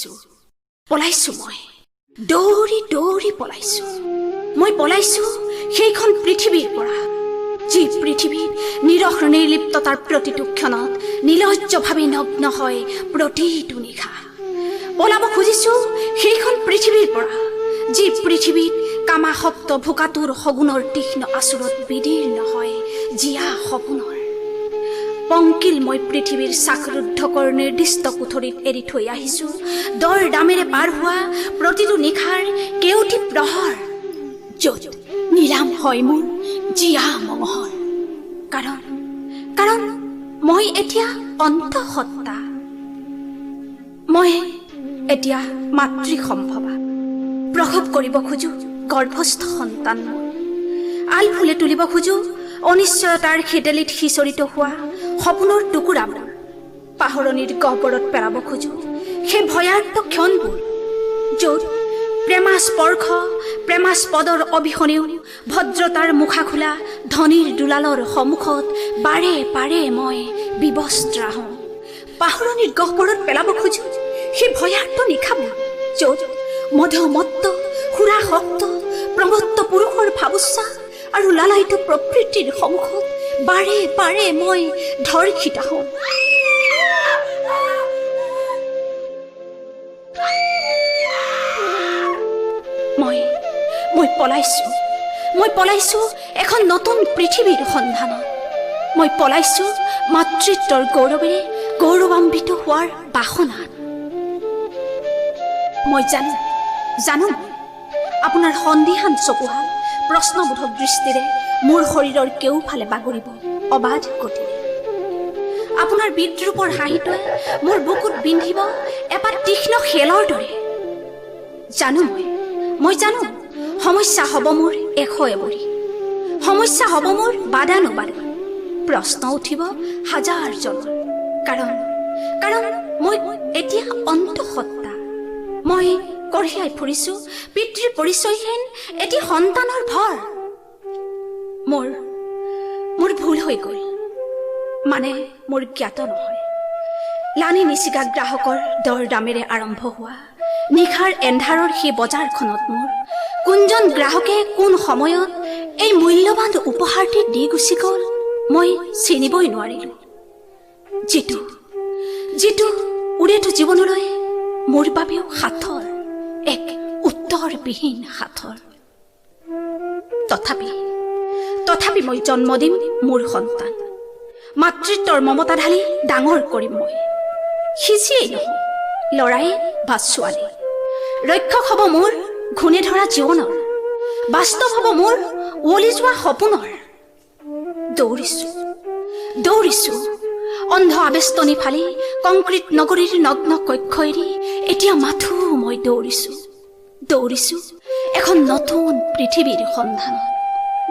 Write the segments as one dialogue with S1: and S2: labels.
S1: পলাইছো, পলাইছো, মই দৌৰি দৌৰি পলাইছো। মই পলাইছো সেইখন পৃথিৱীৰ পৰা, যি পৃথিৱীত নিৰস নিৰ্লিপ্ততাৰ প্ৰতিটো ক্ষণত নিৰ্লজ্জভাৱে নগ্ন হয় প্ৰতিটো নিশা। পলাব খুজিছো সেইখন পৃথিৱীৰ পৰা, যি পৃথিৱীত কামাসক্ত ভোকাতুৰ শগুনৰ তীক্ষ্ণ আচুৰত বিদীৰ্ণ হয় জীয়া সপোনৰ পংকিল। মই পৃথিৱীৰ শ্বাসৰুদ্ধকৰ নিৰ্দিষ্ট কোঠৰীত এৰি থৈ আহিছো দৰ দামেৰে পাৰ হোৱা প্ৰতিটো নিশাৰ কেউটি প্ৰহৰ, য'ত নিলাম হয় মোৰ জীয়া মঙহৰ। কাৰণ মই এতিয়া অন্তঃসত্ত্বা, মই এতিয়া মাতৃ সম্ভৱা। প্ৰসৱ কৰিব খোজো গৰ্ভস্থ সন্তান মোৰ, আলফুলে তুলিব খোজো অনিশ্চয়তাৰ শেতেলিত সিঁচৰিত হোৱা সপোনৰ টুকুৰাবোৰ, পাহৰণিৰ গহ্বৰত পেলাব খোজো সেই ভয়াৰ্ত ক্ষণবোৰ, য'ত প্ৰেমাস্পৰ্শ প্ৰেমাস্পদৰ অবিহনেও ভদ্ৰতাৰ মুখা খোলা ধনীৰ দুলালৰ সন্মুখত বাৰে বাৰে মই বিবস্ত্ৰা হওঁ। পাহৰণিৰ গহ্বৰত পেলাব খোজো সেই ভয়াৰ্ত নিশাবোৰ, য'ত মধমত্ত সুৰাসক্ত প্ৰমত্ত পুৰুষৰ ভাবোচ্ছ্বাস আৰু লালায়িত প্ৰবৃত্তিৰ সন্মুখত বাৰে বাৰে মই ধৰ্ষিতা হওঁ। মই পলাইছো, মই পলাইছো এখন নতুন পৃথিৱীৰ সন্ধানত। মই পলাইছো মাতৃত্বৰ গৌৰৱেৰে গৌৰৱান্বিত হোৱাৰ বাসনাত। মই জানো, জানো মই আপোনাৰ সন্দিহান চকুহাল প্ৰশ্নবোধক দৃষ্টিৰে মোৰ শৰীৰৰ কেউফালে বাগৰিব অবাধ গতিৰে। আপোনাৰ বিদ্ৰূপৰ হাঁহিটোৱে মোৰ বুকুত বিন্ধিব এপাত তীক্ষ্ণ শেলৰ দৰে। জানো মই, মই জানো সমস্যা হ'ব মোৰ এশ এবৰি, সমস্যা হ'ব মোৰ বাদানুবাদৰ, প্ৰশ্ন উঠিব হাজাৰজনৰ। কাৰণ মই এতিয়া অন্তঃসত্ত্বা। মই কঢ়িয়াই ফুৰিছো পিতৃৰ পৰিচয়হীন এটি সন্তানৰ ভৰ। মোৰ ভুল হৈ গ'ল, মানে মোৰ জ্ঞাত নহয়। লানি নিচিগা গ্ৰাহকৰ দৰ দামেৰে আৰম্ভ হোৱা নিশাৰ এন্ধাৰৰ সেই বজাৰখনত মোৰ কোনজন গ্ৰাহকে কোন সময়ত এই মূল্যৱান উপহাৰটি দি গুচি গ'ল মই চিনিবই নোৱাৰিলোঁ। যিটো যিটো উৰেটো জীৱনলৈ মোৰ বাবেও সাঁথৰ, এক উত্তৰবিহীন সাঁথৰ। তথাপি তথাপি মই জন্ম দিম মোৰ সন্তান, মাতৃত্বৰ মমতা ঢালি ডাঙৰ কৰিম মই। সিজিয়েই নহওক, ল'ৰাই বা ছোৱালী, ৰক্ষক হ'ব মোৰ ঘূণে ধৰা জীৱনৰ, বাস্তৱ হ'ব মোৰ উৱলি যোৱা সপোনৰ। দৌৰিছো, দৌৰিছো অন্ধ আবেষ্টনী ফালি কংক্ৰিট নগৰীৰ নগ্ন কক্ষ এৰি এতিয়া মাথো মই দৌৰিছো, দৌৰিছো এখন নতুন পৃথিৱীৰ সন্ধানত,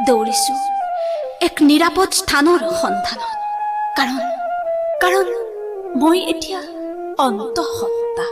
S1: দৌৰিছো এক নিৰাপদ স্থানৰ সন্ধানত। কাৰণ কাৰণ মই এতিয়া অন্তঃসত্ত্বা।